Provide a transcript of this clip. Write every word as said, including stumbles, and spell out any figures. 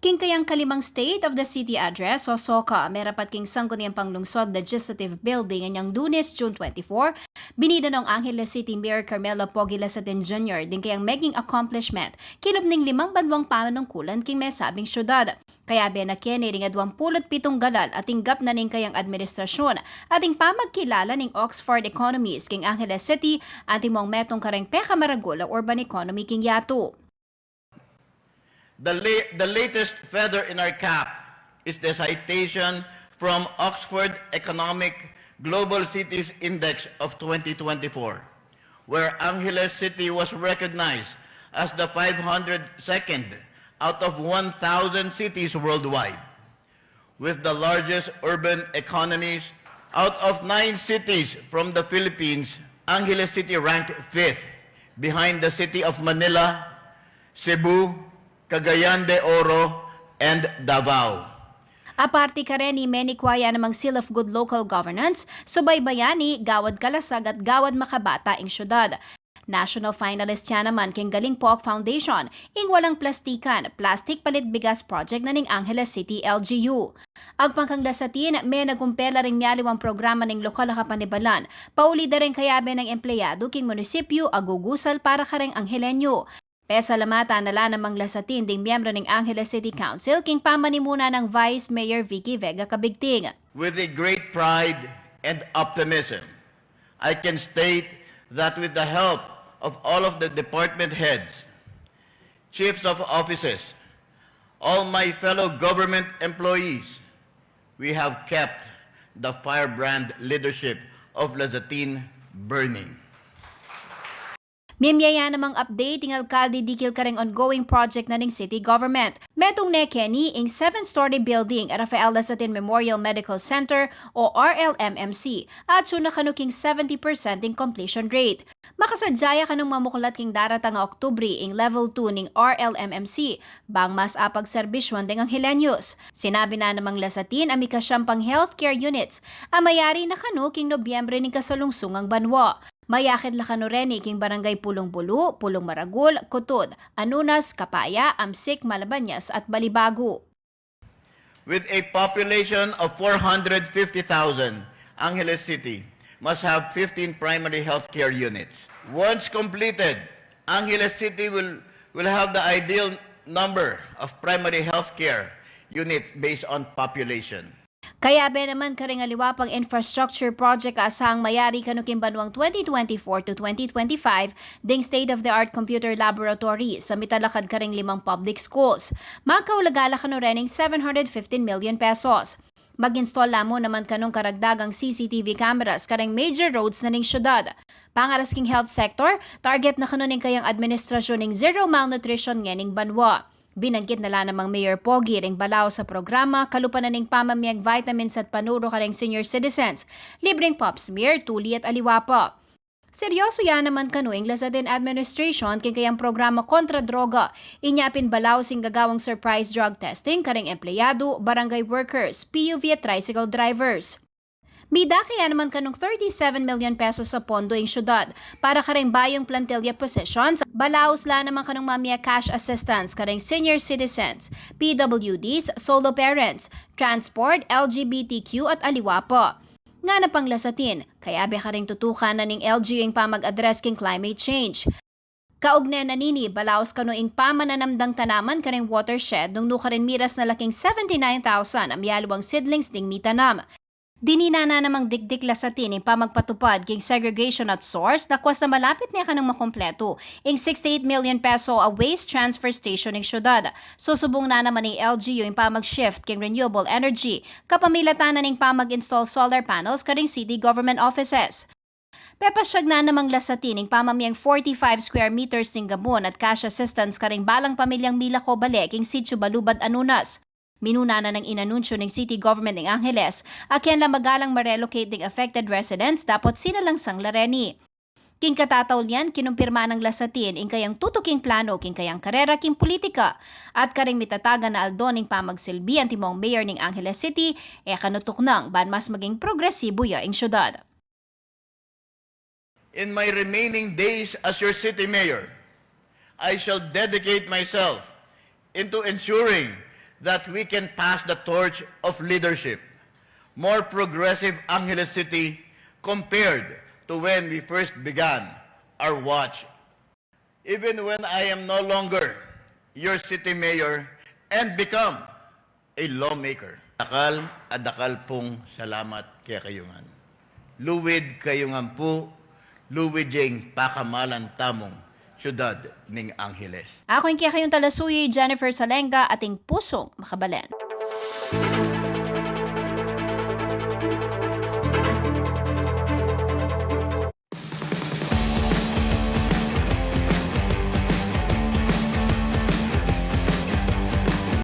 King kayang kalimang State of the City Address o SOCA, merapat king Sangguniang Panglungsod Legislative Building inyang Lunes, June twenty-four, binida nong Angeles City Mayor Carmelo Pogi Lasatin Junior ding kayang meging accomplishment kilub ning limang banwang panungkulan king mesabing syudad. Kayabe na keni ring aduang pulu't pitung galal a tinggap na ning kayang administrasyun at ing pamagkilala ning Oxford Economist king Angeles City, antimong metung kareng pekamaragul a urban economy king yatu. The la-, the latest feather in our cap is the citation from Oxford Economic Global Cities Index of twenty twenty-four, where Angeles City was recognized as the five hundred second out of one thousand cities worldwide. With the largest urban economies, out of nine cities from the Philippines, Angeles City ranked fifth, behind the city of Manila, Cebu, Cagayan de Oro, and Davao. Aparte kareni, menikwa ya namang Seal of Good Local Governance, subaybayan ne gawad kalasag at gawad makabata ing syudad. National finalist ya naman king Galing Pook Foundation ing Walang Plastikan, Plastic Palit Bigas Project na ning Angeles City L G U. Agpang kang Lasatin, menagumpe la ring mialiwang programa ning lokal a kapanibalan, pauli da ring kayabe nang empleyadu king munisipyu a gugusal para kareng Angelenyo. Pesalamatan na la namang Lasatin ding miyembro ning Angeles City Council king pamanimuna nang Vice Mayor Vicky Vega Cabigting. With a great pride and optimism, I can state that with the help of all of the department heads, chiefs of offices, all my fellow government employees, we have kept the firebrand leadership of Lasatin burning. Mimie ya namang update ing alkalde dikil kareng ongoing project na ning city government. Metung ne keni ing seven-story building a Rafael Lasatin Memorial Medical Center o R L M M C, atsu na kanu king seventy percent ing completion rate. Makasadya ya kanung mamuklat king daratang a Oktubre ing level two ning R L M M C, bang mas apagserbisyuan deng Angelenyos. Sinabi na namang Lasatin a mika siyam pang healthcare units a mayari na kanu king Nobyembre ning kasalungsungang banwa. Mayakit la kanu reni king barangay Pulong Bulu, Pulong Maragul, Cutud, Anunas, Capaya, Amsic, Malabañas at Balibago. With a population of four hundred fifty thousand, Angeles City must have fifteen primary healthcare units. Once completed, Angeles City will, will have the ideal number of primary healthcare units based on population. Kayabe naman kareng aliwa pang infrastructure project a asang mayari kanu king banwang twenty twenty-four to twenty twenty-five ding state-of-the-art computer laboratory a mitalakad kareng limang public schools. Makaulaga la kanu reng seven hundred fifteen million pesos. Mag-install la mu naman kanung karagdagang C C T V cameras kareng major roads na ning syudad. Pangaras king health sector, target na kanu ning kayang administrasyun ing zero malnutrition ngening banwa. Binanggit na la namang Mayor Pogi ring balaus a programa kalupa na ning pamamiyag vitamins at panuru kareng senior citizens, libreng pap smear, tuli at aliwa pa. Seryoso ya naman kanu ing Lasatin administration king kayang programa kontra droga. Inya pin balaus ing gagawang surprise drug testing kareng empleyadu, barangay workers, P U V at tricycle drivers. Midake ya naman kanung thirty-seven million pesos a pondo ing syudad para kareng bayung plantilla positions, balaus la naman kanung mamie cash assistance kareng senior citizens, P W Ds, solo parents, transport, L G B T Q at aliwa pa. Ngana pang Lasatin, kayabe kareng tutukan na ning L G U ing pamag-address king climate change. Kaugne na nini, balaus kanu ing pamananam dang tanaman kareng watershed nung nukarin miras na la king seventy-nine thousand a mialiwang seedlings ding mitanam. Dinina na namang dikdik Lasatin ing pamagpatupad king segregation at source, dakwas na malapit ne kanung makumpletu ing sixty-eight million peso a waste transfer station ning syudad. Susubung na naman ning L G U ing pamag-shift king renewable energy kapamilatan na ning pamag-install solar panels kareng city government offices. Pepasyag na namang Lasatin ing pamamiyang forty-five square meters ning gabun at cash assistance kareng balang pamilyang milako bale king Sitio Balubad, Anunas. Minuna na nang inanunsyo ning city government ning Angeles a keng la magalang ma-relocate ding affected residents dapot sinalangsang la reni. King katataulian, kinumpirma nang Lasatin ing kayang tutuking plano king kayang karera king politika at kareng mitatagan a aldo ning pamagsilbi antimong mayor ning Angeles City, e kanu tuknang ban mas maging progresibu ya ing syudad. In my remaining days as your city mayor, I shall dedicate myself into ensuring that we can pass the torch of leadership, more progressive Angeles City compared to when we first began our watch. Even when I am no longer your city mayor and become a lawmaker. Dakal a dakal pung salamat kekayu ngan. Luid kayu ngan pu, luid ya ing pakamalan tamung syudad ning Angeles. Aku ing kekayung talasuyu, Jennifer Salenga, ating pusung makabalen.